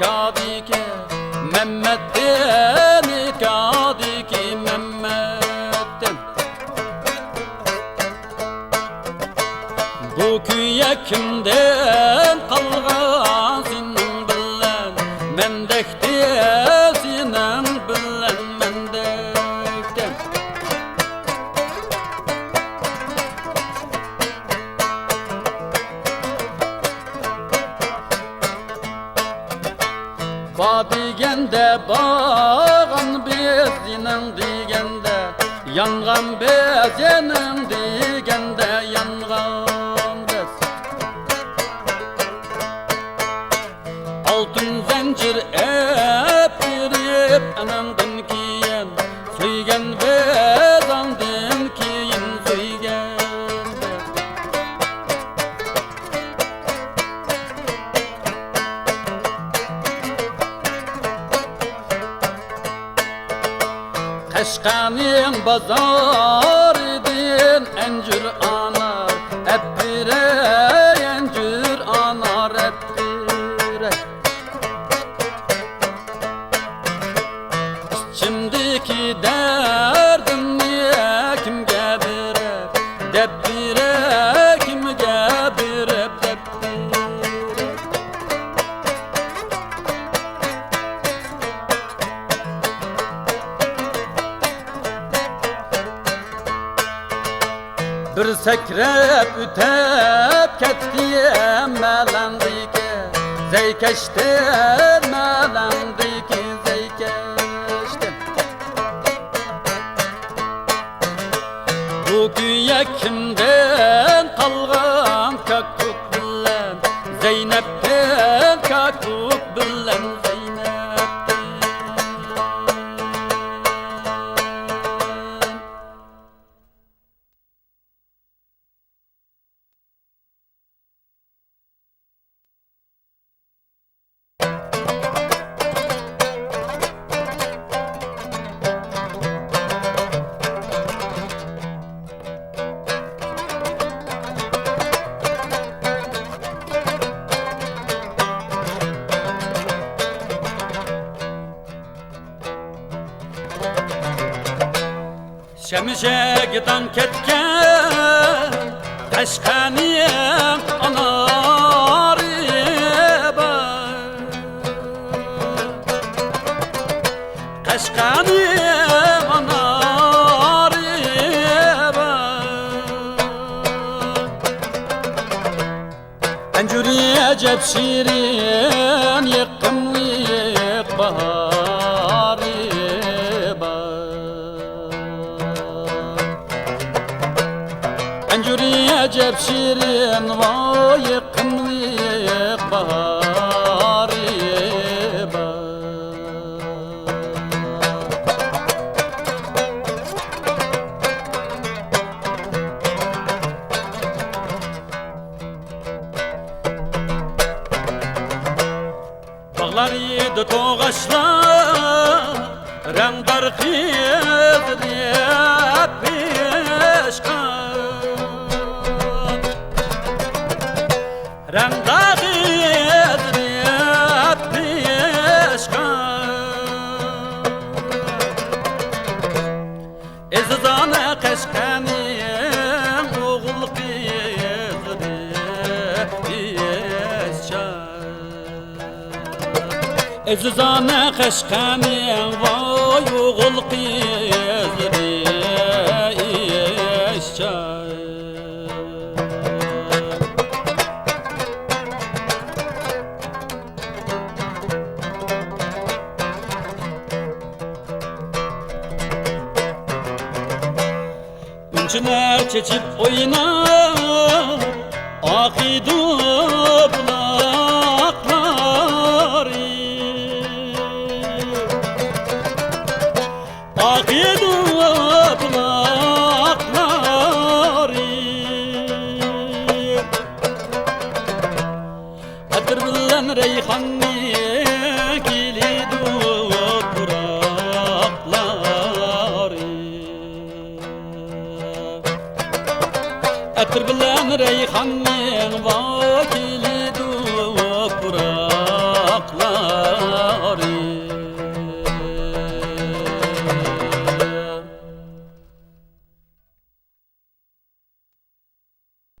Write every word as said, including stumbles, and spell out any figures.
كادىكى مەممەتتىن، كادىكى مەممەتتىن. بۇ كۈيە كىمدىن قالغان سېنىڭ بىلەن مەندەكتە، سېنىڭ بىلەن مەندەكتە. بار دېگەندە بارغان بىز، يېنىڭ دېگەندە يانغان بىز، يېنىڭ دېگەندە يانغان بىز. ئالتۇن زەنجىر ئەپ بېرىپ ئاناڭدىن كېيىن، سۆيگەن بىز ئاندىن كېيىن سۆيگەن بىز. قەشقەرنىڭ بازارىدىن ئەنجۈر ئانار ئەپ بېرەي، ئەنجۈر ئانار ئەپ بېرەي. ئىچىمدىكى دەردىمنى كىمگە بېرىپ دەپ بېرەي، كىمگە بېرىپ دەپ بېرەي. بىر سەكرەپ ئۆتەپ كەتتى مەلەندىكى زەيكەشتىن، مەلەندىكى زەيكەشتىن. بۇ كۈيە كىمدىن قالغان كاككۇك بىلەن زەينەپتىن، كاككۇك بىلەن زەينەپتىن. شەمشەگدان كەتكەن قەشقەرنىڭ ئانارى بار. قەشقەرنىڭ ئانارى بار. ئەنجۈرى ئەجەب شېرىن، يېقىملىق باھارى بار. ئەنجۈرى ئەجەب شېرىن، ۋاي يېقىملىق باھارى بار. باغلار ئىدى توغاچلار، رەڭدار قىزىلىپ پىشقان. رەڭدار قىزىلىپ پىشقان. ئەزىزانە قەشقەرنىڭ ئوغۇل قىزلىرى ئىزچىل. ئەزىزانە قەشقەرنىڭ ۋاي ئوغۇل قىزلىرى ئىزچىل. ئۈنچىلەر چېچىپ ئويناپ ئاقىدۇ بۇلاقلارى. ئاقىدۇ بۇلاقلارى. ئەتىر بىلەن رەيھاننى كېلىدۇ پۇراقلارى. ئەتىر بىلەن رەيھاننىڭ ۋاي